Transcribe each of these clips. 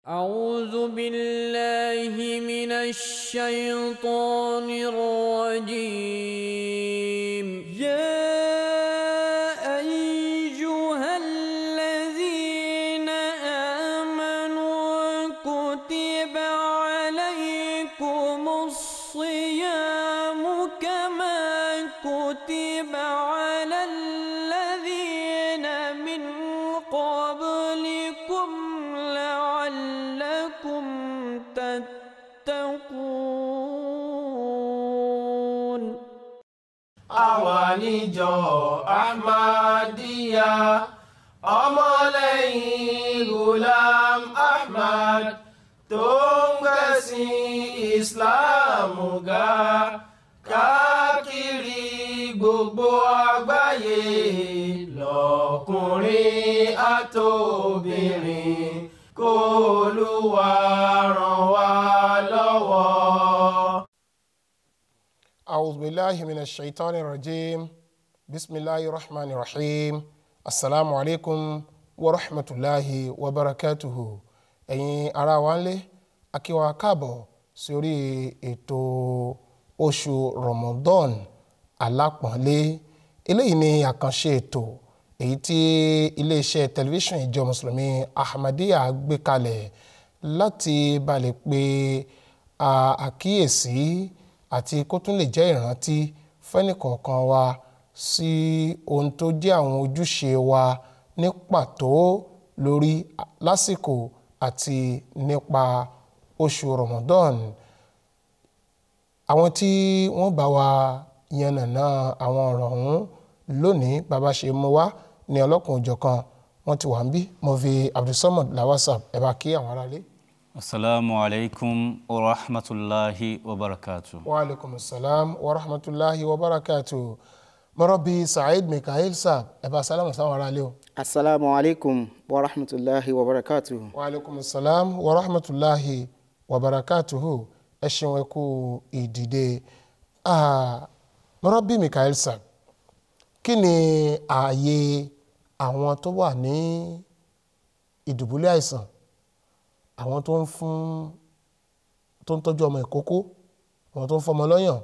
أعوذ بالله من الشيطان الرجيم. يا أيها الذين آمنوا كتب عليكم الصيام كما كتب على الذين من قبلكم لعلكم تتقون. Àwa níjọ Ahmadiyya, ọmọlẹ́yìn Ghulam Ahmad tó ń gbẹ̀sìn Ìsìláàmù ga káàkiri gbogbo àgbáyé, lọ́kùnrin àtobìnrin, kó Olúwa ràn wá lọ́wọ́. أعوذ بالله من الشيطان الرجيم. بسم الله الرحمن الرحيم. السلام عليكم ورحمة الله وبركاته. Ẹ̀yin ará wa ńlé, a kí wa káàbọ̀ sórí ètò oṣù Ramadan alápọ̀nlé. Eléyìí ni àkànṣe ètò èyí tí iléeṣẹ́ tẹlifíṣàn ìjọ mùsùlùmí Ahmadiyya gbé kalẹ̀ láti balẹ̀ pé àkíyèsí àti kó tún lè jẹ́ ìrántí fẹ́nìkọ̀ọ̀kan wa sí ohun tó jẹ́ àwọn ojúṣe wa ní pàtó lórí lásìkò àti nípa oṣù Ramadan. Àwọn tí wọ́n bá wa yànnàná àwọn ọ̀rọ̀ ọ̀hún lónìí, bàbá ṣe mú wá ní ọlọ́kùn òjọ̀kan, wọ́n ti wà ń bí Mọ́fí Abdulsamad Lawasap. Ẹ bá kí àwọn aráalé. Assalamu alaikum wa rahmatulahi wa barakatu. Wa alaikum salam wa rahmatulahi wa barakatu. Mọ́rọ́bí Saheed Mikael Sab, ẹ bá sálámù sáwọn aráalé o. Assalamu alaikum wa rahmatulahi wa barakatu. Wa alaikum salam wa rahmatulahi wa barakatuhu. Ẹ ṣeun, ẹ kú ìdìde. Mọ́rọ́bí Mikael Sab, kí ni ààyè àwọn tó wà ní ìdùbúlẹ̀ àìsàn, àwọn tó ń fún tó ń tọ́jú ọmọ ìkókó, àwọn tó ń fọmọ lọ́yàn,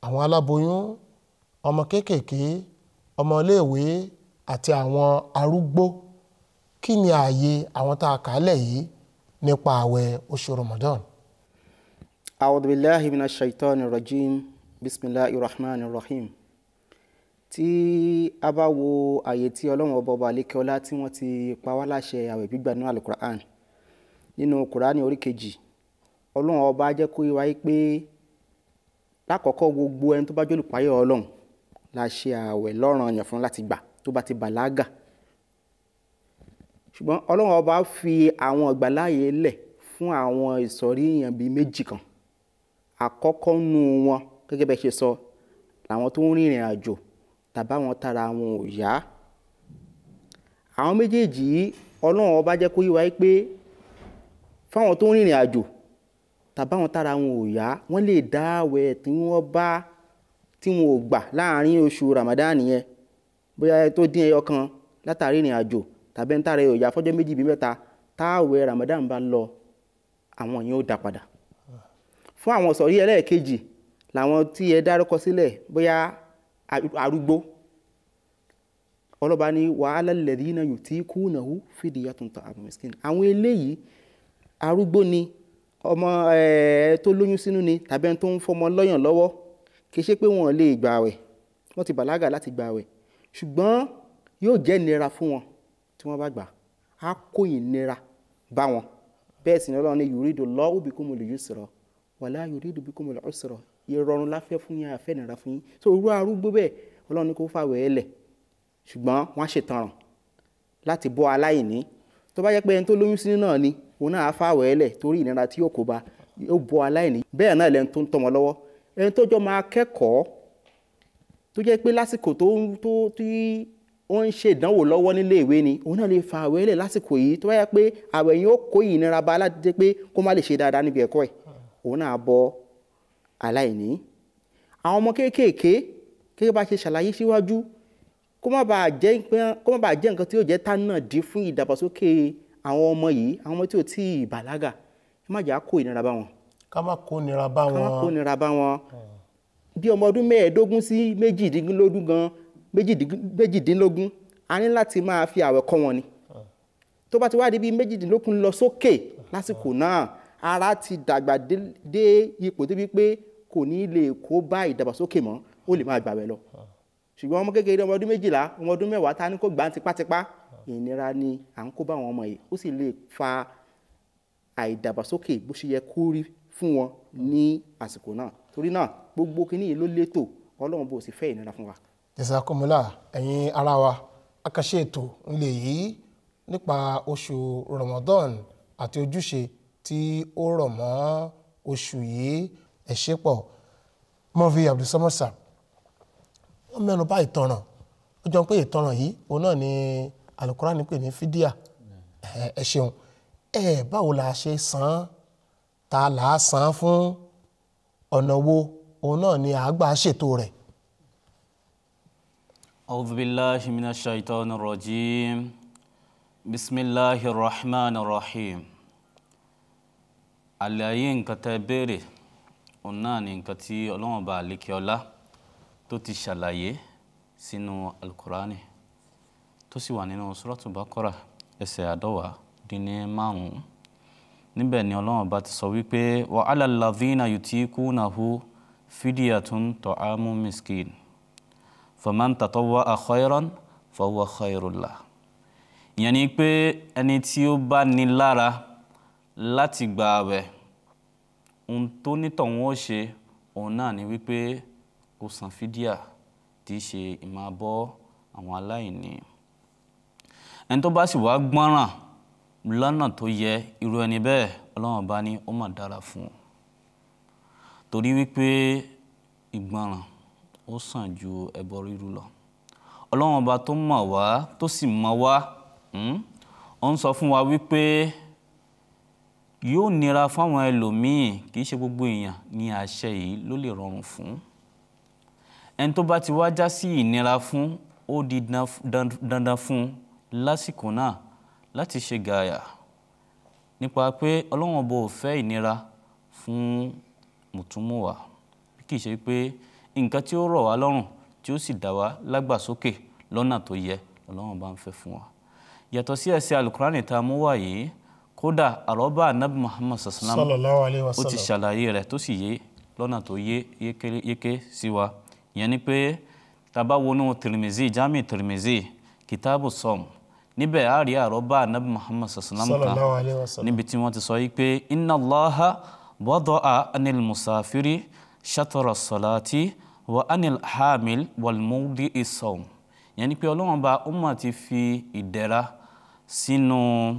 àwọn aláboyún, ọmọ kéékèèké, ọmọ iléèwé àti àwọn arúgbó? Kí ni ààyè àwọn tá a kà á lẹ̀ yìí nípa ààwẹ̀ oṣù Ramadan? A'udhu billahi minash shaitani rajim. Bismillahir rahmanir rahim. Tí a bá wo àyè tí Ọlọ́run ọba ọba àlékẹ́ọ́lá tí wọ́n ti pa wá láṣẹ àwẹ̀ gbígbà nínú Al-Qur'an, nínú Kùránì orí kejì, Ọlọ́run ọba jẹ́ kó yé wa pé lákọ̀ọ́kọ́ gbogbo ẹni tó bá jẹ́ olùpáyọ̀ Ọlọ́run la ṣe àwẹ̀ lọ́ranyàn fún láti gbà tó bá ti bàlágà. Ṣùgbọ́n Ọlọ́run ọba fi àwọn ìgbàláyè lẹ̀ fún àwọn ìsọ̀rí èèyàn bíi méjì kan. Àkọ́kọ́ nú wọn, gẹ́gẹ́ bẹ́ẹ̀ ṣe sọ, làwọn tó ń rìnrìn àjò tàbá wọn tara wọn ò yá. Àwọn méjèèjì yìí, Ọlọ́run ọba jẹ́ kó yé wa pé fáwọn tó ń rìnrìn àjò tàbá wọn tara wọn ò yá, wọ́n lè dá àwẹ̀ tí wọ́n bá tí wọn ò gbà láàrin oṣù Ramadan yẹn, bóyá tó dín ẹyọ kan látàrí ìrìn àjò tàbí ẹni tára ò yá fọ́jọ́ méjì bí mẹ́ta, táwẹ̀ Ramadan bá lọ, àwọn yẹn ó dá padà. Fún àwọn sọ̀rí ẹlẹ́ẹ̀kejì làwọn tí ẹ dárúkọ sílẹ̀, bóyá arúgbó, ọlọ́ba ní wa alal ladhina yutiqunahu fidyatun ta'amu miskin. Àwọn eléyìí arúgbó ni, ọmọ tó lóyún sínú ni, tàbí ẹni tó ń fọmọ lọ́yàn lọ́wọ́. Kì í ṣe pé wọn lè gbà àwẹ̀, wọ́n ti bàlágà láti gbà àwẹ̀, ṣùgbọ́n yóò jẹ́ ìnira fún wọn tí wọ́n bá gbà á, kó ìnira bá wọn. Bẹ́ẹ̀ sì ni Ọlọ́run ní yuridullahu bikumul yusra wala yuridu bikumul usra. Ìrọ̀rùn la fẹ́ fún yín, a fẹ́ ìnira fún yín. So irú arúgbó bẹ́ẹ̀, Ọlọ́run ní kó fàwẹ̀ ẹ lẹ̀, ṣùgbọ́n wọ́n á ṣètanràn láti bọ́ aláìní. Tó bá jẹ́ pé ẹni tó lóyún sínú náà ni, òun náà á fàwẹ̀ ẹ lẹ̀ torí ìnira tí yóò kó bá, yóò bọ́ aláìní. Bẹ́ẹ̀ náà lẹni tó ń tọ́mọ lọ́wọ́, ẹni tó jọ máa kẹ́kọ̀ọ́, tó jẹ́ pé lásìkò tó tí ó ń ṣe ìdánwò lọ́wọ́ nílé ìwé ni, òun náà lè fa àwẹ̀ lẹ̀ lásìkò yìí. Tó bá jẹ́ pé àwẹ̀ yìí ó kó ìnira bá láti jẹ́ pé kó má lè ṣe dáadáa níbi ẹ̀kọ́ ẹ̀, òun náà bọ́ aláìní. Àwọn ọmọ kéékèèké, gẹ́gẹ́ bá ṣe ṣàlàyé síwájú, kó má bàa jẹ́ nǹkan tí yóò jẹ́ tánà dí fún ìdàgbàsókè Àwọn ọmọ yìí, àwọn ọmọ tí ò tí ì bàlágà, ẹ má jẹ́ á kó ìnira bá wọn. Ká má kó nira bá Ká má wọn. kó nira bá wọn. Bí ọmọ ọdún 25 sí 18 gan, 18, a ní láti máa fi àwẹ̀ kọ́ wọn ni. Tó bá ti wá di bí 18 lọ sókè lásìkò náà, ara ti dàgbà dé ipò débi pé kò ní lè kó bá ìdàgbàsókè mọ́, ó lè máa gbàwẹ̀ lọ. Ṣùgbọ́n ọmọ kékeré, ọmọ ọdún 12, ọmọ ọdún 10, ta ní kó gbà ń tipátipá, ìnira ni à ń kó bá àwọn ọmọ yìí, ó sì lè fa àìdàgbàsókè bó ṣe yẹ kó rí fún wọn ní àsìkò náà. Torí náà gbogbo kinní yìí ló létò, Ọlọ́run bó sì fẹ́ ìnira fún wa. Jazakumullah. Ẹ̀yin ará wa, àkànṣe ètò ńlẹ̀ yìí nípa oṣù Ramadan àti ojúṣe tí ó rọ̀ mọ́ oṣù yìí. Ẹ ṣé pọ̀. Murphy Abdulsamad sir, wọ́n mẹ́nu bà ìtanràn. Ó jọ pé ìtanràn yìí òun náà ni Al-Qur'an pè ní fídíà. Ẹ ṣeun. Ẹ báwo la ṣe san án? Ta là á san án fún? Ọ̀nà wo òun náà ni àgbà ṣètò rẹ̀? أعوذ بالله من الشيطان الرجيم. بسم الله الرحمن الرحيم. Àlàyé nǹkan tẹ́ béèrè òun náà ni nǹkan tí Ọlọ́run Ọba àlékè ọlá tó ti ṣàlàyé sínú Al-Qur'ani tó sì wà nínú Suratu Baqara ẹsẹ̀ 95. Níbẹ̀ ni Ọlọ́run Ọba ti sọ wípé wa ala alladhina yutikunahu fidyatun ta'amu miskin faman tatawwa'a khayran fahuwa khayrun lah. Ìyẹn ni pé ẹni tí ó bá ní lára láti gba àwẹ̀, ohun tó nítọ̀hún ó ṣe òun náà ni wípé kó san fídíà tí í ṣe ìmáa bọ́ àwọn aláìní. Ẹni tó bá sì wá gbọ́ràn lọ́nà tó yẹ, irú ẹni bẹ́ẹ̀ Ọlọ́run bá ní ó mà dára fún un. Torí wípé ìgbọràn ó sàn ju ẹbọ rírú lọ. Ọlọ́run Ọba tó mọ̀ wá tó sì mọ̀ wá, ó ń sọ fún wa wípé yóò nira fáwọn ẹlòmíì, kì í ṣe gbogbo èèyàn ní àṣẹ yìí ló lè rọrùn fún. Ẹni tó bá ti wá já sí ìnira fún, ó di dandan fún lásìkò náà láti ṣe gààyà nípa pé Ọlọ́run Ọba ò fẹ́ ìnira fún mùtúmùwà. Bí kì í ṣe pé nǹkan tí ó rọ̀ wá lọ́rùn tí ó sì dá wa lágbàsókè lọ́nà tó yẹ Ọlọ́run bá ń fẹ́ fún wa. Yàtọ̀ sí ẹsẹ̀ Al-Qur'ani tá a mú wá yìí, kódà àrọ́bá Ànábì Muhammad sallallahu alayhi wa ó ti sallam. ṣàlàyé rẹ̀ tó sì yé lọ́nà tó yé yéké sí wa. Ìyẹn ni pé tá a bá wọnú Tirmizi, Jami Tirmizi, Kitabu Sawm, níbẹ̀ á rí àrọ́bá Ànábì Muhammad sallam kan Sallallahu alayhi wa sallam. níbi tí wọ́n ti sọ yìí pé inna Allaha wada'a anil musafiri shatara salati wa anil hamil wal mawdi'i sawm. Ìyẹn ni pé Ọlọ́run Ọba ó mà ti fi ìdẹ̀ra sínú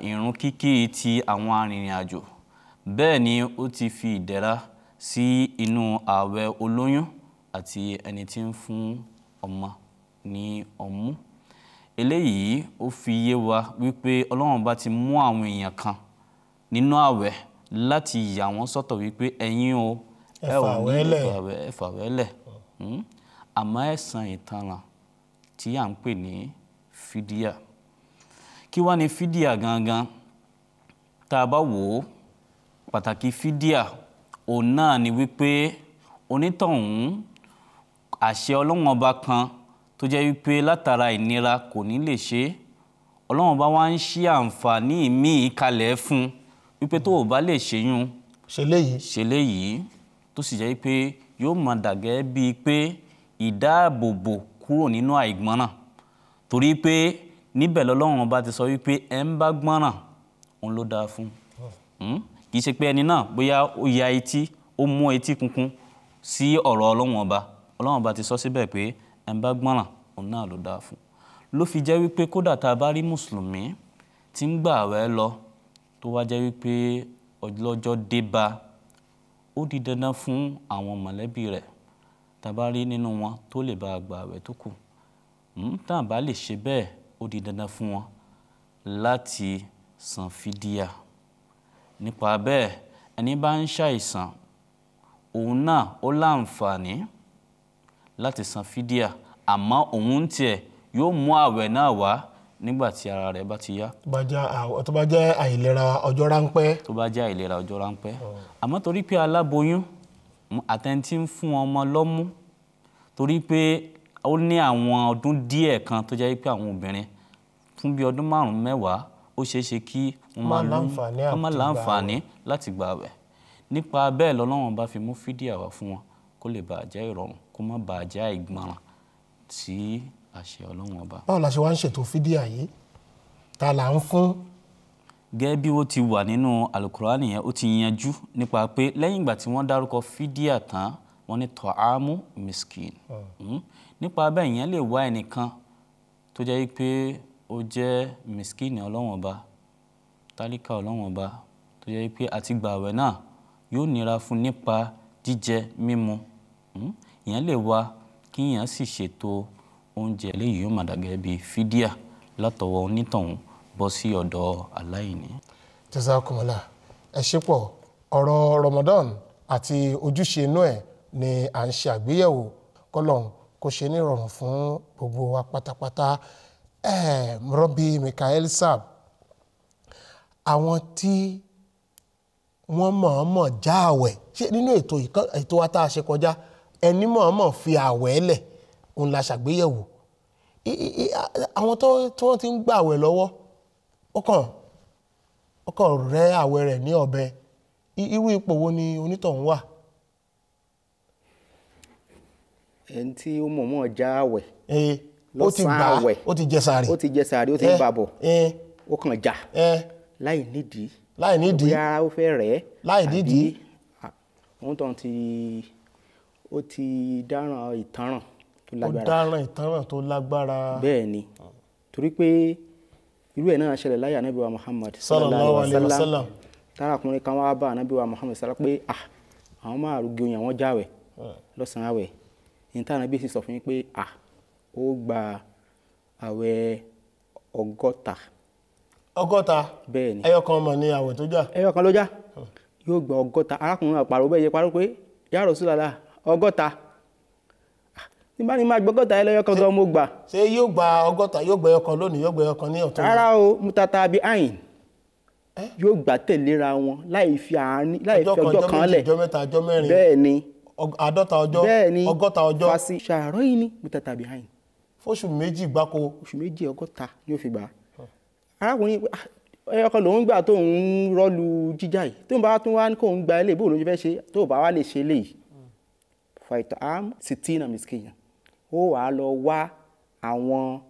ìrun kíkí ti àwọn arìnrìn-àjò, bẹ́ẹ̀ ni ó ti fi ìdẹ̀ra sí inú ààwẹ̀ olóyún àti ẹni tí ń fún ọmọ ní ọmú. Eléyìí ó fi yé wa wípé Ọlọ́run Ọba ti mú àwọn èèyàn kan nínú ààwẹ̀ láti yà wọ́n sọ́tọ̀ wípé ẹ̀yin o, Ẹ ẹ ò ní fàwẹ̀ lẹ̀. ẹ fàwẹ̀ lẹ̀. Àmọ́ ẹ san ìtanràn tí à ń pè ní fídíà. Kí wá ní fídíà gangan? Tá a bá wò ó, pàtàkì fídíà òun náà ni wípé onítọ̀hún àṣẹ Ọlọ́run Ọba kan tó jẹ́ wípé látara ìnira kò ní lè ṣe é. Ọlọ́run Ọba wá ń ṣí àǹfààní míì kalẹ̀ fún un wípé tó o bá lè ṣe yún, ṣe léyìí, ṣe léyìí, tó sì jẹ́ wípé yóò máa dàgẹ́ bíi pé ìdáàbòbò kúrò nínú àìgbọ́nràn. Torí pé níbẹ̀ lọ́lọ́run Ọba ti sọ wípé ẹ ń bá gbọ́nràn òun ló dáa fún. Kì í ṣe pé ẹni náà bóyá ó ya etí, ó mú etí kunkun sí ọ̀rọ̀ Ọlọ́run Ọba. Ọlọ́run Ọba ti sọ síbẹ̀ pé ẹ ń bá gbọ́nràn òun náà ló dáa fún. Ló fi jẹ́ wípé kódà tá a bá rí mùsùlùmí tí ń gbà àwẹ̀ lọ tó wá jẹ́ wípé ọlọ́jọ́ dé bá, ó di dandan fún àwọn mọ̀lẹ́bí rẹ̀ tá a bá rí nínú wọn tó lè bá gbà àwẹ̀ tó kù. Tá a bá lè ṣe bẹ́ẹ̀, ó di dandan fún wọn láti san fídíà. Nípa bẹ́ẹ̀, ẹni bá ń ṣàìsàn òun náà ó láǹfààní láti san fídíà, àmọ́ òun tiẹ̀ yóò mú àwẹ̀ náà wá nígbà tí ara rẹ̀ bá ti yá. Tó bá jẹ́ àìlera ọjọ́ ráńpẹ́. Tó bá jẹ́ àìlera ọjọ́ ráńpẹ́. Àmọ́ torí pé aláboyún àtẹni tí ń fún ọmọ lọ́mú, torí pé ó ní àwọn ọdún díẹ̀ kan tó jẹ́ pé àwọn obìnrin fún bí ọdún 5 mẹ́wàá ó ṣeé ṣe kí wọ́n má láǹfààní láti gbà àwẹ̀. Nípa bẹ́ẹ̀ lọ́lọ́run bá fi mú fídíà wá fún wọn kó lè bàa jẹ́ ìrọ̀rùn, kó má bàa jẹ́ àìgbọràn sí àṣẹ Ọlọ́run Ọba. Báwo la ṣe wá ń ṣètò fídíà yìí? Ta là ń fún? Gẹ́gẹ́ bí ó ti wà nínú Alukurani yẹn, ó ti yanjú nípa pé lẹ́yìn ìgbà tí wọ́n dárúkọ fídíà tán, wọ́n ní tọ́ámú miskin. Nípa bẹ́ẹ̀ yẹn lè wá ẹnìkan tó jẹ́ pé ó jẹ́ miskin Ọlọ́run Ọba, tálíkà Ọlọ́run Ọba, tó jẹ́ pé àti gbààwẹ̀ náà yóò nira fún nípa jíjẹ mímu. Ìyẹn lè wá kí èèyàn sì ṣètò oúnjẹ léyìí yóò máa dà gẹ́gẹ́ bí fídíà látọwọ́ onítọ̀hún bọ́ sí ọ̀dọ̀ aláìní. Jazakumullah. Ẹ ṣé pọ̀. Ọ̀rọ̀ Ramadan àti ojúṣe inú ẹ̀ ni à ń ṣe àgbéyẹ̀wò, kọ́lọ́hún kó ṣe ní ìrọ̀rùn fún gbogbo wa pátápátá. Rabbi Mikael Sab, àwọn tí wọ́n mọ̀ọ́mọ̀ já àwẹ̀, ṣé nínú ètò wa tá a ṣe kọjá, ẹni mọ̀ọ́mọ̀ fi àwẹ̀ lẹ̀, òun la ṣàgbéyẹ̀wò. Àwọn tí wọ́n ti ń gbà àwẹ̀ lọ́wọ́, ó kàn rẹ́ àwẹ̀ rẹ̀ ní ọ̀bẹ. Irú ipò wo ni onítọ̀hún wà? Ẹni tí ó mọ̀ọ́mọ̀ já àwẹ̀, ó ti gbà, ó ti jẹ sàárì, ó ti jẹ sàárì, ó ti ń bàbọ̀, ó kàn já láì nídìí, láì nídìí, bóyá ó fẹ́ rẹ̀ ẹ́ láì nídìí, òun tán ti ó ti dáràn ìtanràn tó lágbára. Ó dáràn ìtanràn tó lágbára. Bẹ́ẹ̀ ni, torí pé irú ẹ̀ náà ṣẹlẹ̀ láyé Ànábì wa Muhammad sallallahu alayhi wa sallam. Tárakùnrin kan wá bá Ànábì wa Muhammad sálá pé àwọn máa rúgi oyin, àwọn jáwẹ̀ lọ́sàn-án àwẹ̀. Ní táwọn Ànábì sì sọ fún yín pé ó gba àwẹ̀ 60. 60? Bẹ́ẹ̀ ni. Ẹyọ kan mọ̀ ní àwẹ̀ tó jà. Ẹyọ kan ló já. Yóò gba 60. Arákùnrin náà pariwo bẹ́ẹ̀ yẹ pariwo pé ya Rasulullah 60. Tí bá ní máa gbọ́ 60 ẹlẹ́yọ kan gan mo gbà. Ṣé yóò gba 60, yóò gba ẹyọ kan lónìí, yóò gba ẹyọ kan ní ọ̀tún? Rárá o, mutata bi ayin. Yóò gbà tẹ̀léra wọn láì fi ọjọ́ kan lẹ̀. Ọjọ́ mẹ́ta, ọjọ́ mẹ́rin. Bẹ́ẹ̀ ni. 50 ọjọ́. Bẹ́ẹ̀ ni. 60 ọjọ́. Fasi ṣàárọ̀ yìí ni mutata bi ayin. Fóṣù méjì gbáko. Oṣù méjì 60 ni ó fi gbà. Arákùnrin ẹyọ kan lòún gbà tó ń rọ́lu jíjà yìí, tó ń bá tún wá kó ń gba ilé, bóun ló ń fẹ́ ṣe tó bá wá lè ṣe léyìí. Fàìtà am sitina miskina, ó wàá lọ wá àwọn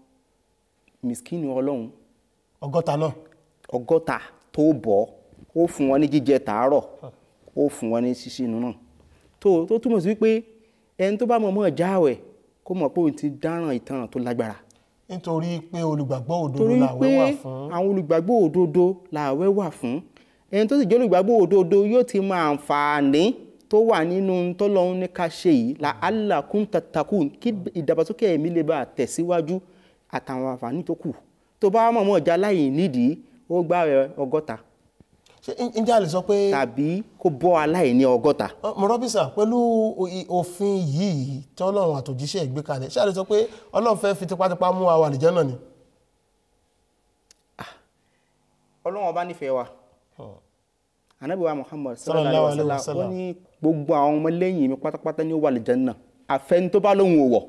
miskini Ọlọ́run 60 náà, 60 tó bọ̀, ó fún wọn ní jíjẹ tàárọ̀, ó fún wọn ní ṣíṣínú náà. Tó túmọ̀ sí wípé ẹni tó bá mọ̀ọ́mọ̀ jáwẹ̀ kó mọ̀ pé òun ti dáràn ìtanràn tó lágbára. Nítorí pé olùgbàgbọ́ òdodo làwẹ̀ wà fún. Torí pé àwọn olùgbàgbọ́ òdodo làwẹ̀ wà fún. Ẹni tó sì jẹ́ olùgbàgbọ́ òdodo yóò ti mọ àǹfààní tó wà nínú tọ́lọ́hún ní ká ṣe yìí, la allakum tattakun, kí ìdàgbàsókè ẹ̀mí lè bá a tẹ̀síwájú àtàwọn àǹfààní tó kù. Tó bá mọ̀ọ́mọ̀ já láì nídìí, ó gbààwẹ̀ 60. Ṣé ǹjẹ́ a lè sọ pé. Tàbí kó bọ́ aláìní 60. Mọ̀rọ́bísà, pẹ̀lú òfin yìí tí Ọlọ́run àtòjíṣẹ́ gbé kalẹ̀, ṣé a lè sọ pé Ọlọ́run fẹ́ fi tipátipá mú wa wà àlìjánnà ni? Ọlọ́run ọba nífẹ̀ẹ́ wa. Ànábì wa Muhammad sallallahu alaihi wa sallam ó ní gbogbo àwọn ọmọlẹ́yìn mi pátápátá ní ó wà àlìjánnà, àfẹni tó bá lóhun ò wọ̀.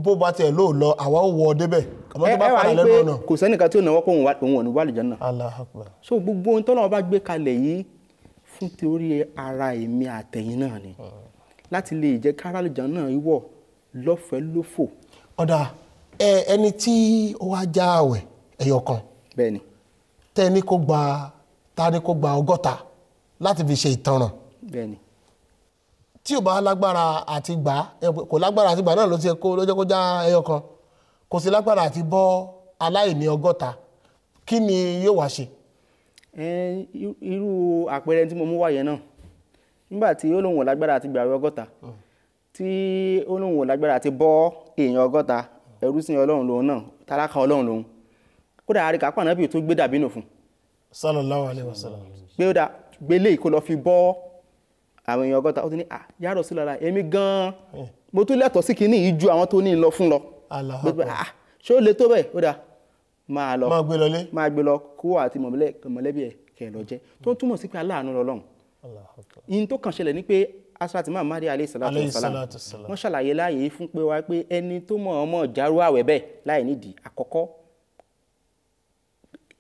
Bó bá tiẹ̀ lóò lọ, àwa ó wọ ọ débẹ̀. Àmọ́ tó bá padà lẹ́nu ọ̀nà. Kò sẹ́nìkan tí ó náwó pé òun ò ní wà àlìjánnà. Allahu Akbar. So gbogbo ohun tọ́lọ́run bá gbé kalẹ̀ yìí fún torí ara èmi àtẹ̀yìn náà ni, láti lè jẹ́ kára àlìjánnà wọ̀ lọ́fẹ̀ẹ́ lófò. Ọ̀dà ẹni tí ó wá já àwẹ̀ ẹyọ kan. Bẹ́ẹ̀ni. Tẹ́ni kó gba ta ni kó gba 60 láti fi ṣe ìtanràn. Bẹ́ẹ̀ni. Tí ò bá lágbára àti gbà, kò lágbára àti gbà náà ló ti kó ló jẹ́ kó já ẹyọ kan, kò sí lágbára àti bọ́ aláìní 60, kí ni yóò wá ṣe? Irú àpẹẹrẹ tí mo mú wá yẹn náà, nígbà tí ó lóun ò lágbára àti gbààwẹ̀ 60, tí ó lóun ò lágbára àti bọ́ èèyàn 60, ẹrú sí Ọlọ́run lòun náà, tálákà Ọlọ́run lòun, kódà àríkà pàànàbì tó gbé dàbínú fún. Sallallahu alaihi wasallam. Pé ó dà gbélé kó lọ fi bọ́ àwọn èèyàn 60, ó ti ní ya Rasulullah, èmi gan-an mo tún lẹ́tọ̀ọ́ sí kinní yìí ju àwọn tó ní lọ fún lọ. Ṣé ó le tó bẹ́ẹ̀? Ó dà Máa lọ, máa gbé lọlé, máa gbé lọ, kó àti mọ̀lẹ́bí ẹ̀ kẹ̀ lọ jẹ́. Tó ń túmọ̀ sí pé aláàánú lọ́lọ́run. Yín tó kàn ṣẹlẹ̀ ni pé Hazrat Imam Mahdi alayhi salatu wassalam wọ́n ṣàlàyé láàyè fún pé wá pé ẹni tó mọ̀ ọmọ járú àwẹ̀ bẹ́ẹ̀ láì nídìí, àkọ́kọ́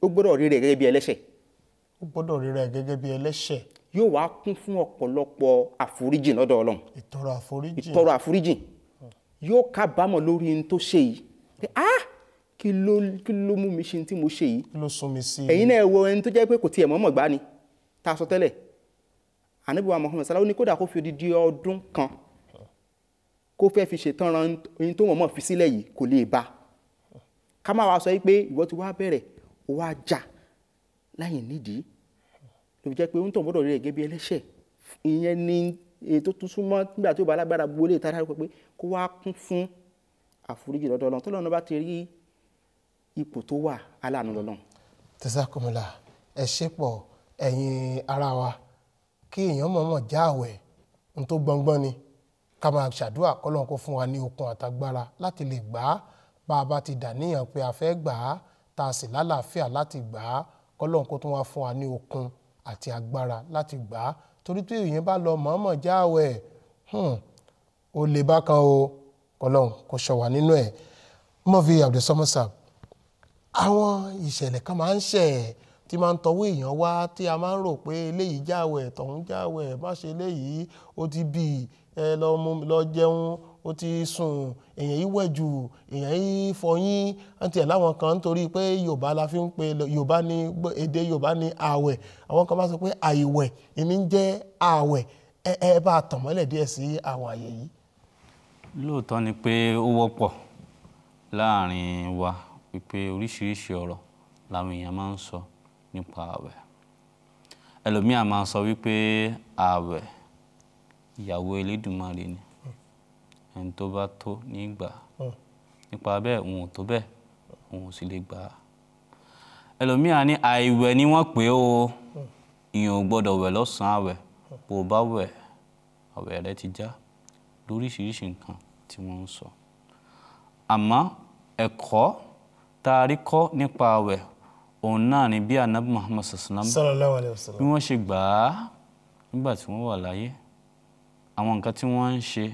ó gbọ́dọ̀ rí rẹ̀ gẹ́gẹ́ bí ẹlẹ́ṣẹ̀. Ó gbọ́dọ̀ rí rẹ̀ gẹ́gẹ́ bí ẹlẹ́ṣẹ̀. Yóò wá kún fún ọ̀pọ̀lọpọ̀ àforíjìn lọ́dọ̀ Ọlọ́run. Ìtọrọ àforíjìn. Ìtọrọ àforíjìn. Yóò kábàámọ̀ lórí ohun tó ṣe yìí. Pé ah, kí ló mú mi ṣe tí mo ṣe yìí? Kí ló sún mi sí? Ẹ̀yin náà wo ẹni tó jẹ́ pé kò tiẹ̀ mọ̀ọ́mọ̀ gbá ni tá a sọ tẹ́lẹ̀. Ànábì wa Muhammad sallallahu ní kódà kó fi odidi ọdún kan kó fẹ́ fi ṣètánran ohun tó mọ̀ọ́mọ̀ fi sílẹ̀ yìí kò lè bá. Ká má wá sọ pé ìwọ ti wá bẹ̀rẹ̀ ó wá já láyìn nídìí. Ló fi jẹ́ pé ohun tó ń gbọ́dọ̀ rí rẹ̀ gẹ́gẹ́ bí ẹlẹ́ṣẹ̀. Ìyẹn ni èyí tó tún súnmọ́ nígbà tí ó bá alágbára bu olè tàbí pé kó wá kún fún àforíjì lọ́dọ̀ Ọlọ́run. Tọ́lọ́run bá ti rí ipò tó wà, aláàánú lọ́lọ́run. Jazakumullah, ẹ ṣé pọ̀ ẹ̀yin ara wa. Kí èèyàn mọ̀ọ́mọ̀ já àwẹ̀ n tó gbọngbọ́n ni ká máa ṣàdúrà kọ́lọ́run kó fún wa ní okun àtagbára láti lè gbà á. Bá a bá ti dà níyàn pé a fẹ́ gbà á, tá a sì lálàáfíà láti gbà á, kọ́lọ́run kó tún wá fún wa ní okun àti agbára láti gbà á. Torí tí èèyàn bá lọ mọ̀ọ́mọ̀ já àwẹ̀, ó lè bákan o, kọ́lọ́run kó ṣọ́ wa nínú ẹ̀. Mọ́fí Abdulsamad Sab, àwọn ìṣẹ̀lẹ̀ kan máa ń ṣẹ̀ tí máa ń tọwọ́ èèyàn wá tí a máa ń rò pé eléyìí jáwẹ̀, tọ̀hún jáwẹ̀, má ṣe eléyìí, ó ti bì ẹ lọ jẹun, ó ti sùn, èèyàn yìí wẹ̀ jù, èèyàn yìí fọyín. Àti ẹ̀ láwọn kan nítorí pé Yorùbá la fi ń pe Yorùbá ní èdè Yorùbá ní àwẹ̀, àwọn kan máa sọ pé àìwẹ̀ ìní ń jẹ́ àwẹ̀. Ẹ bá tàn mọ́lẹ̀ díẹ̀ sí àwọn àyè yìí. Lóòótọ́ ni pé ó wọ́pọ̀ láàrin wa wípé oríṣiríṣi ọ̀rọ̀ làwọn èèyàn máa ń sọ nípa àwẹ̀. Ẹlòmíà máa sọ wípé àwẹ̀ ìyàwó Elédùmarè ni, ẹni tó bá tó nígbà, nípa bẹ́ẹ̀ òun ò tó bẹ́ẹ̀, òun ò sì lè gbà á. Ẹlòmíà ní àìwẹ̀ ni wọ́n pè ó, ìyẹn ò gbọ́dọ̀ wẹ̀ lọ́sàn-án àwẹ̀, bó o bá wẹ̀ àwẹ̀ rẹ ti já, lóríṣiríṣi nǹkan tí wọ́n ń sọ. Àmọ́ ẹ̀kọ́ tá a rí kọ́ nípa àwẹ̀ òun náà ni bí Ànábì Muhammad sallallahu alaihi wasallam bí wọ́n ṣe gbà á nígbà tí wọ́n wà láyé, àwọn nǹkan tí wọ́n ń ṣe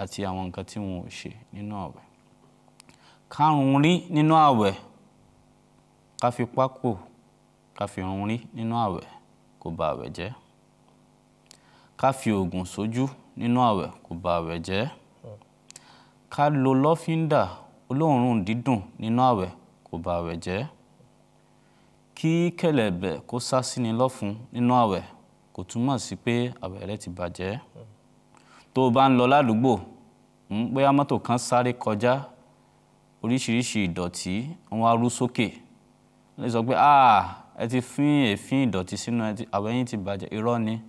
àti àwọn nǹkan tí wọ́n ò ṣe nínú àwẹ̀. Kárùn rí nínú àwẹ̀, ká fi pákó, ká fi run rí nínú àwẹ̀ kò bà àwẹ̀ jẹ́. Ká fi oògùn sójú nínú àwẹ̀ kò bà àwẹ̀ jẹ́. Ká lo lọ́fíńdà olóòórùn dídùn nínú àwẹ̀ kò bà àwẹ̀ jẹ́. Kí kẹ̀lẹ̀bẹ̀ kó sá síni lọ́fun nínú àwẹ̀ kò túmọ̀ sí pé àwẹ̀ rẹ ti bàjẹ́. Tó o bá ń lọ ládùúgbò, bóyá mọ́tò kan sáré kọjá, oríṣiríṣi ìdọ̀tí wọ́n á rú sókè. Wọ́n lè sọ pé ẹ ti fín èéfín ìdọ̀tí sínú àwẹ̀ yín ti bàjẹ́. Irọ́ ni,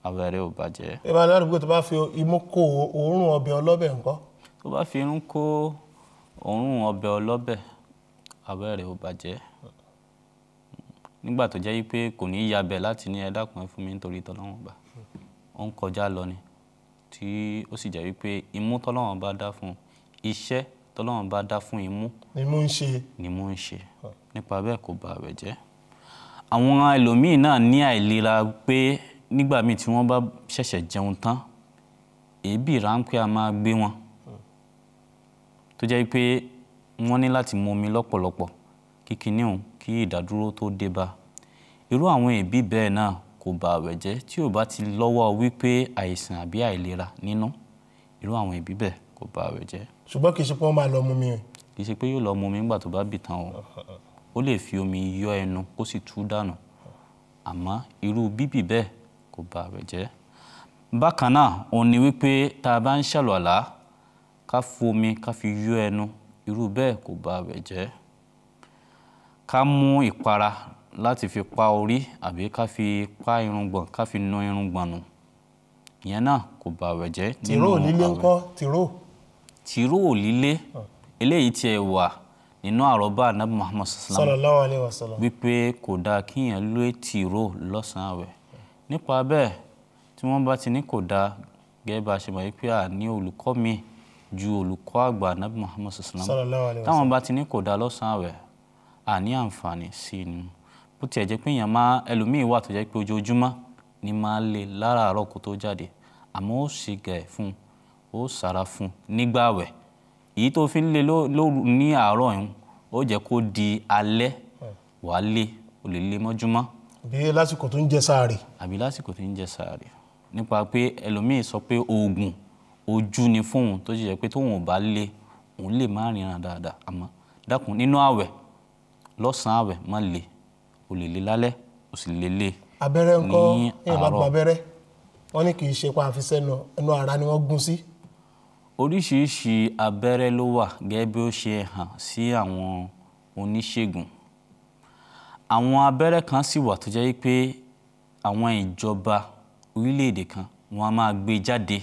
àwẹ̀ rẹ ò bàjẹ́. Ẹ bá ládùúgbò tó bá fi imú kó òórùn ọbẹ̀ ọlọ́bẹ̀ ńkọ́? Tó bá fi imú kó òórùn ọbẹ̀ ọlọ́bẹ̀, àwẹ̀ rẹ ò bàjẹ́. Nígbà tó jẹ́ wípé kò ní yabẹ̀ láti ní ẹ dákun ẹ fún mi nítorí tọ́lọ́run ọba, ó ń kọjá lọ ni, tí ó sì jẹ́ wípé imú tọ́lọ́run bá dá fún iṣẹ́ tọ́lọ́run bá dá fún imú ni mú ń ṣe, nípa bẹ́ẹ̀ kò bà àwẹ̀ jẹ́. Àwọn ẹlòmíì náà ní àìlera pé nígbà míì tí wọ́n bá ṣẹ̀ṣẹ̀ jẹun tán, èébì ráńpẹ́ a máa gbé wọn, tó jẹ́ wípé wọ́n ní láti mu omi lọ́pọ̀lọpọ̀ kí kinní òun kí ìdádúró tó dé bá. Irú àwọn èébì bẹ́ẹ̀ náà kò bà àwẹ̀ jẹ́ tí ò bá ti lọ́wọ́ wípé àìsàn àbí àìlera nínú. Irú àwọn èébì bẹ́ẹ̀ kò bà àwẹ̀ jẹ́. Ṣùgbọ́n kì í ṣe pé wọ́n máa lọ mu omi. Kì í ṣe pé yóò lọ mu omi nígbà tó bá bì tán o. Ó lè fi omi yọ ẹnu kó sì tú dànù. Àmọ́ irú bíbì bẹ́ẹ̀ kò bà àwẹ̀ jẹ́. Bákan náà, òun ni wípé tá a bá ń ṣàlùwàlá, ká fomi ká fi yọ ẹnu, irú bẹ́ẹ̀ kò bà àwẹ̀ jẹ́. Ká mú ìpara láti fi pa orí àbí ká fi pa irùngbọ̀n, ká fi nu irùngbọ̀n nù, ìyẹn náà kò bà àwẹ̀ jẹ́ nínú àwẹ̀. Tìró líle ńkọ́? Tìró. Tìró líle eléyìí tiẹ̀ wà nínú àrọ́bá Ànábì Muhammad sallallahu alaihi wasallam wípé kò dáa kíyàn lé tìró lọ́sàn-án àwẹ̀. Nípa bẹ́ẹ̀ tí wọ́n bá ti ní kò dáa, gẹ́gẹ́ bá a ṣe mọ̀ wípé a ní olùkọ́ mi ju olùkọ́ àgbà Ànábì Muhammad sallallahu alaihi wasallam, táwọn bá ti ní kò dáa lọ́sàn-án àwẹ̀, Àní àǹfààní sí ni bó tiẹ̀ jẹ́ pé èèyàn máa ẹlòmíì wà tó jẹ́ pé ojoojúmọ́ ni máa lè láràárọ̀ kó tó jáde, àmọ́ ó sì gẹ̀ fún ó sára fún nígbà àwẹ̀. Èyí tó fi ń lé lóru ní àárọ̀ yẹn ó jẹ́ kó di alẹ́ wàá lé, ó lè lé mọ́júmọ́. Bí lásìkò tó ń jẹ sáàrì. Àbí lásìkò tó ń jẹ sáàrì. Nípa pé ẹlòmíì sọ pé oògùn ojú ni fóun tó jẹ́ pé tóun ò bá lé òun lè má ríran dáadáa, àmọ́ dákun nínú àwẹ̀ lọ́sàn-án àwẹ̀ má lè, o lè lé lálẹ́ o sì lè lé. Abẹ́rẹ́ ńkọ́? Ní bá gba abẹ́rẹ́ wọ́n ní kì í ṣe pa àfisẹ́nu ẹnu ara ni wọ́n gún sí. Oríṣiríṣi abẹ́rẹ́ ló wà gẹ́gẹ́ bí ó ṣe hàn sí àwọn oníṣègùn. Àwọn abẹ́rẹ́ kan sì wà tó jẹ́ pé àwọn ìjọba orílẹ̀-èdè kan wọ́n á máa gbé jáde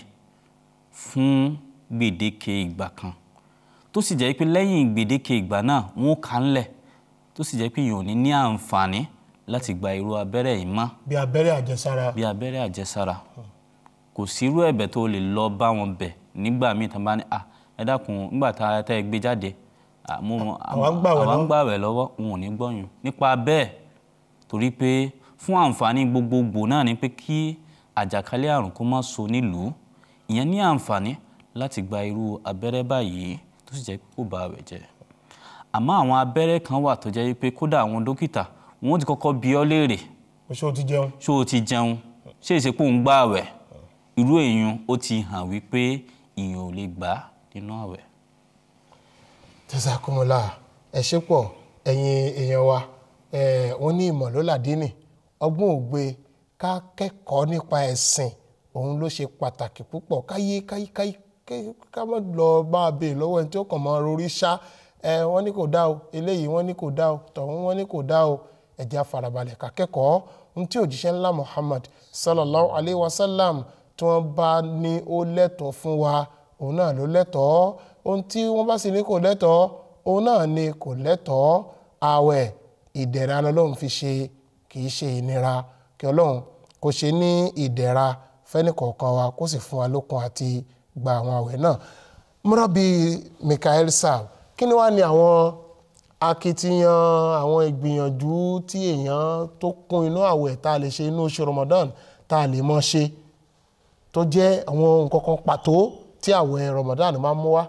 fún gbèdéke ìgbà kan, tó sì jẹ́ pé lẹ́yìn gbèdéke ìgbà náà wọ́n kà ń lẹ̀, tó sì jẹ́ pé èèyàn ò ní ní àǹfààní láti gba irú abẹ́rẹ́ yìí mọ́. Bí abẹ́rẹ́ àjẹsára. Bí abẹ́rẹ́ àjẹsára. Kò sí irú ẹ̀bẹ̀ tó lè lọ bá wọn bẹ̀ nígbà míì tán bá ní à ẹ dákun nígbà tá a tẹ́ ẹ gbé jáde àwa ń gbàwẹ̀ lọ́wọ́, wọn ò ní gbọ́yùn. Nípa bẹ́ẹ̀ torí pé fún àǹfààní gbogbogbò náà ni pé kí àjàkálẹ̀ àrùn kó má so nílùú, ìyẹn ní àǹfààní láti gba irú abẹ́rẹ́ báyìí tó sì jẹ́ kó ba àwẹ̀ jẹ́. Àmọ́ àwọn abẹ́rẹ́ kan wà tó jẹ́ pé kódà àwọn dókítà wọ́n ti kọ́kọ́ bi ọ́ léèrè. Ṣé o ti jẹun? Ṣé o ti jẹun? Ṣé ìṣepò ń gbà àwẹ̀? Irú èèyàn ó ti hàn wípé èèyàn ò lè gbà nínú àwẹ̀. Jazakumullah, ẹ ṣé pọ̀ ẹ̀yin èèyàn wa. Wọ́n ní ìmọ̀ ló làdínì, ọgbọ́n ògbé ká kẹ́kọ̀ọ́ nípa ẹ̀sìn òun ló ṣe pàtàkì púpọ̀. Káyé káyé káyé ká má lọ bá a béèrè lọ́wọ́ ẹni tí ó kàn máa rorí ṣá. Wọ́n ní kò dá o, eléyìí wọ́n ní kò dá o, tọ̀hún wọ́n ní kò dá o. Ẹ jẹ́ á farabalẹ̀ ká kẹ́kọ̀ọ́ ohun tí òjíṣẹ́ ńlá Muhammad sallallahu alayhi wa sallam tí wọ́n bá ní ó lẹ́tọ̀ọ́ fún wa òun náà ló lẹ́tọ̀ọ́, ohun tí wọ́n bá sì ní kò lẹ́tọ̀ọ́ òun náà ni kò lẹ́tọ̀ọ́. Ààwẹ̀ ìdẹ̀ra lọ́lọ́run fi ṣe, kì í ṣe ìnira. Kí Ọlọ́run kó ṣe ní ìdẹ̀ra fẹ́nìkọ̀ọ̀kan wa kó sì fún wa lókun àti gba àwọn ààwẹ̀ náà. Murabi Mikael Sam, kí ni wàá ní àwọn akitiyan, àwọn ìgbìyànjú tí èèyàn tó kún inú àwẹ̀ tá a lè ṣe inú oṣù Ramadan tá a lè mọ̀ ṣe tó jẹ́ àwọn nǹkan kan pàtó tí àwẹ̀ Ramadan máa ń mú wá?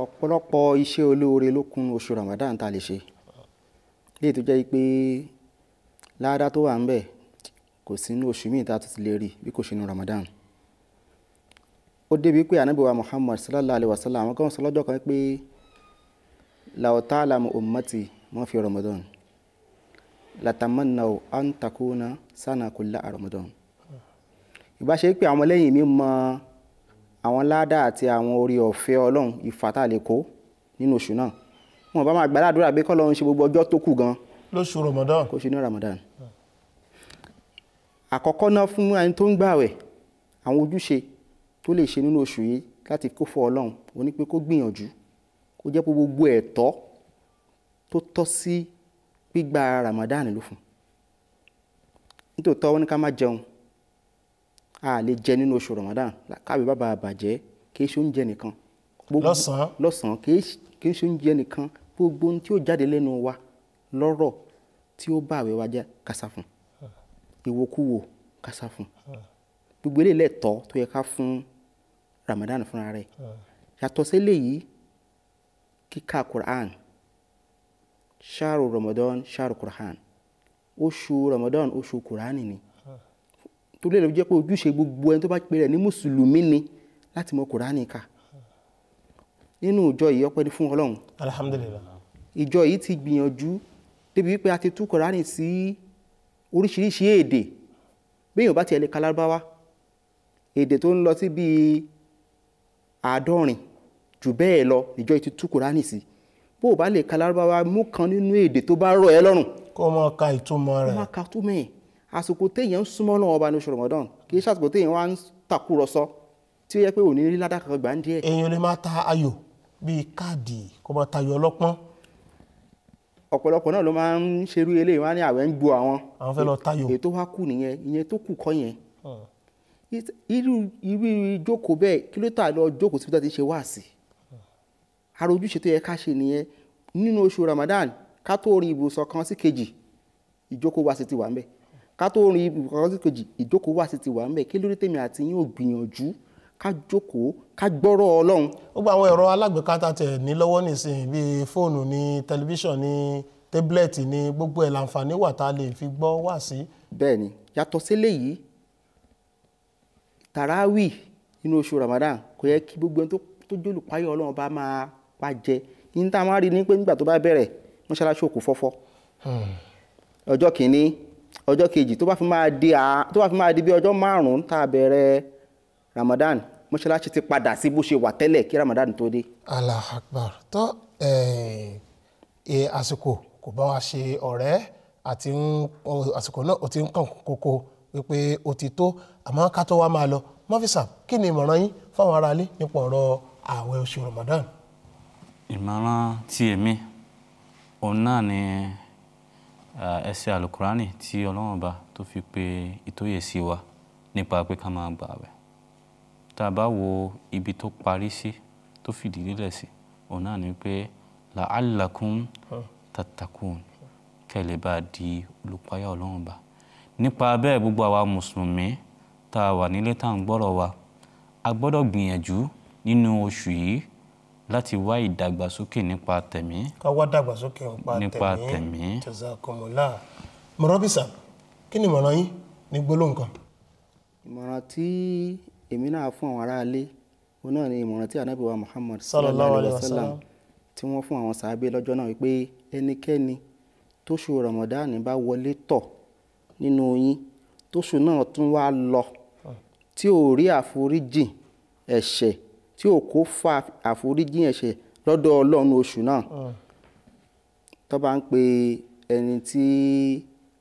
Ọ̀pọ̀lọpọ̀ iṣẹ́ olóore ló kún oṣù Ramadan tá a lè ṣe, léyìí tó jẹ́ pé ládá tó wà ń bẹ̀ kò sí inú oṣù míì tá a tún ti lè rí bí kò ṣe inú Ramadan. Ó débi pé Ànábì wa Muhammad sallallahu alayhi wa sallam àwọn kan sọ lọ́jọ́ kan pé law ta'lamu ummati ma fi Ramadan latamannaw an takuna sana kullaha Ramadan. Ìbá ṣe pé àwọn lẹ́yìn mi mọ àwọn ládá àti àwọn orí ọ̀fẹ́ Ọlọ́run ìfà tá a lè kó nínú oṣù náà, wọn bá máa gbàdúrà pé k'Ọlọ́run ṣe gbogbo ọjọ́ tó kù gan lóṣù Ramadan kó ṣe ní Ramadan. Àkọ́kọ́ náà fún ẹni tó ń gbààwẹ̀, àwọn ojúṣe tó lè ṣe nínú oṣù yìí láti kó fún Ọlọ́run ó ní pé kó gbìyànjú kó jẹ́ pé gbogbo ẹ̀tọ́ tó tọ́ sí gbígba Ramadan ló fún. Nítòótọ́ wọ́n ní ká má jẹun, a lè jẹ nínú oṣù Ramadan káwé bàbá bàjẹ́, kì í ṣe oúnjẹ nìkan lọ́sàn-án, kì í ṣe oúnjẹ nìkan, gbogbo ohun tí ó jáde lẹ́nu wa lọ́rọ̀ tí ó bá àwẹ̀ wa jẹ́ ká sá fún, ìwòkuwò ká sá fún, gbogbo eléyìí lẹ́tọ̀ọ́ tó yẹ ká fún Ramadan fúnra rẹ̀. Yàtọ̀ sí eléyìí, kíka Quran, ṣáàrù Ramadan ṣáàrù Quran, oṣù Ramadan oṣù Quran ni, torí ẹ̀ ló jẹ́ pé ojúṣe gbogbo ẹni tó bá pè rẹ̀ ní mùsùlùmí ni láti mọ Quran kà. Nínú ìjọ yìí ọpẹ́ ni fún Ọlọ́run, alhamdulillah, ìjọ yìí ti gbìyànjú débi wípé a ti tú Quran sí oríṣiríṣi èdè. Bí èèyàn bá tiẹ̀ lè ka Lárúbáwá, èdè tó ń lọ sí bíi 70 jù bẹ́ẹ̀ lọ níjọ́ yìí ti tú Kùránì sí. Bó o bá lè ka Lárúbáwá, mú kan nínú èdè tó bá rọ̀ ẹ́ lọ́rùn kó o máa ka ìtumọ̀ rẹ̀. Kó máa ka túmọ̀ ẹ̀. Àsìkò téèyàn ń súnmọ́ Ọlọ́run Ọba ní oṣù Ramadan kì í ṣàsìkò téèyàn wá ń tàkúrọ̀sọ tí ó yẹ pé òní rí ládàá kankan gbà ń díẹ̀. Èèyàn lè máa ta ayò bíi káàdì, kó máa tayò ọlọ́pọ́n. Ọ̀pọ̀lọpọ̀ náà ló máa ń ṣerú eléyìí, wọ́n á ní àwẹ̀ ń gbo àwọn. Àwọn fẹ́ lọ tayò. Èyí tó wá kù nìyẹn, ìyẹn tó kù kọ́ yẹn. Irú ìjókòó bẹ́ẹ̀ kí ló tà lọ jókòó síbi tó ti ṣe wáàsí? Ara ojúṣe tó yẹ ká ṣe nìyẹn. Nínú oṣù Ramadan, ká tó rin ibùsọ̀ kan sí kejì, ìjókòó wá sí ti wà ń bẹ̀. Ká tó rin ibùsọ̀ kan sí kejì, ìjókòó wá sí ti wà ń bẹ̀. Kí ló dé tèmi àti yín ò gbìyànjú ká jókòó ká gbọ́rọ̀ Ọlọ́run? Gbogbo àwọn ẹ̀rọ alágbèéká tá tẹ̀ ní lọ́wọ́ nísìnyí, bíi fóònù ní tẹlifíṣàn ní tẹ́bílẹ̀tì ní gbogbo ẹ̀, láǹfààní wà tá a lè fi gbọ́ wá sí. Bẹ́ẹ̀ ni, yàtọ̀ sílẹ̀ yìí, tàràwì nínú oṣù Ramadan kò yẹ kí gbogbo ẹni tó jólùpáyọ̀ Ọlọ́run bá máa pa jẹ. Ní tá a máa rí ni pé nígbà tó bá bẹ̀rẹ̀, mọ́ṣáláṣí òkú fọ́fọ́. Ọjọ́ kìíní, ọjọ́ kejì, tó bá fi máa di bí ọjọ́ 5 tá a bẹ̀rẹ̀ Ramadan, mọ́ṣáláṣí ti padà sí bó ṣe wà tẹ́lẹ̀ kí Ramadan tó dé. Allahu Akbar. Tó àsìkò kò bá wa ṣe ọ̀rẹ́, àti àsìkò náà ó ti ń kàn kókó wípé ó ti tó. Àmọ́ ká tó wá máa lọ, mọ́físà, kí ni ìmọ̀ràn yín fáwọn aráalé nípa ọ̀rọ̀ ààwẹ̀ oṣù Ramadan? Ìmọ̀ràn tí èmi òun náà ni ẹsẹ̀ alukurani tí Ọlọ́run Ọba tó fi pe ìtóyè sí wa nípa pé ká máa gbà àwẹ̀. Tá a bá wo ibi tó parí sí, tó fìdí lélẹ̀ sí, òun náà ni pé la'allakum tattaqun, kẹ́ lè bá di olùpáyà Ọlọ́run Ọba. Nípa bẹ́ẹ̀, gbogbo àwa mùsùlùmí tá a wà nílé tá à ń gbọ́rọ̀ wa, a gbọ́dọ̀ gbìyànjú nínú oṣù yìí láti wá ìdàgbàsókè nípa tẹ̀mí. Ká wá dàgbàsókè nípa tẹ̀mí. Jazakumullah. Mọ̀rọ́bìsà, kí ni ìmọ̀ràn yín ní gbólóhùn kan? Ìmọ̀ràn tí èmi náà fún àwọn aráalé, òun náà ni ìmọ̀ràn tí Ànábì wa Muhammad sallallahu alayhi wa sallam tí wọ́n fún àwọn sàábé lọ́jọ́ náà, wípé ẹnikẹ́ni tóṣù Ramadan bá wọlé tọ̀ nínú yín, tóṣù náà tún wá lọ tí ò rí àforíjìn ẹ̀ṣẹ̀, tí ò kó fa àforíjìn ẹ̀ṣẹ̀ lọ́dọ̀ Ọlọ́run oṣù náà, tó bá ń pe ẹni tí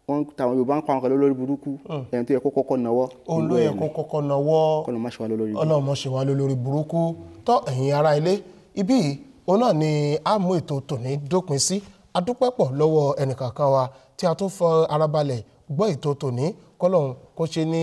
wọ́n táwọn Yorùbá ń pa àwọn kan lórí burúkú, ẹni tó yẹ kó kọ́kọ́ nawọ́, òun ló yẹ kó kọ́kọ́ nawọ́. Kọ́nà má ṣe wá lórí burúkú. Ọlọ́run má ṣe wá lórí burúkú. Tọ́ ẹ̀yin ará ilé, ibí yìí òun náà ni a mú ètò tòní dópin sí. A dúpẹ́ pọ̀ lọ́wọ́ ẹnìkankan wa tí a tún fọ ara balẹ̀ gbọ́ ètò tòní. Kọ́lọ́hún kó ṣe ní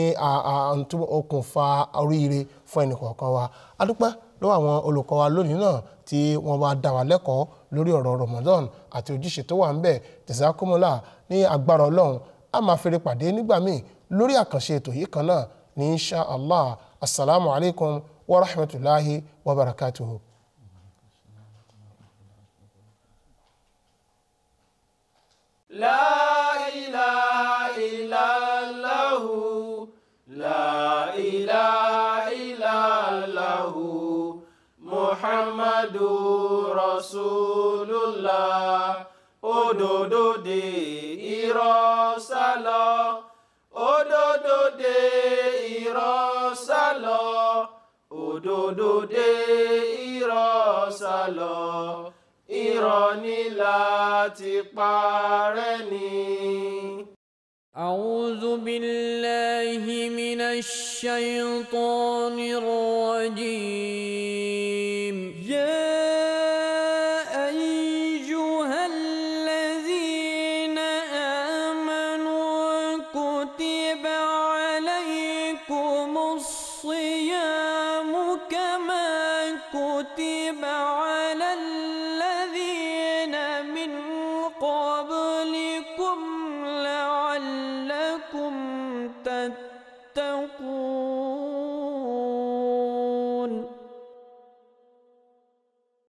okùnfà oríire fún ẹnìkọ̀ọ̀kan wa. A dúpẹ́ lọ́wọ́ àwọn olùkọ́ wa lónìí náà tí wọ́n bá dá wa lẹ́kọ̀ọ́ lórí ọ̀rọ̀ Ramadan àti ojúṣe tó wà ń bẹ̀. Jazakumullah. Ní agbára Ọlọ́run, a máa fèrè pàdé nígbà míì lórí àkànṣe ètò yìí kan náà ní insha Allah. Assalamu alaikum wa rahmatulahi wa barakatuhu. La ilaha illallah, la ilaha illallah, Muhammadu Rasulullah. Òdodo dé, irọ́ sálọ, òdodo dé, irọ́ sálọ, òdodo dé, irọ́ sálọ, irọ́ ní láti parẹ́ ni. أعوذ بالله من الشيطان الرجيم.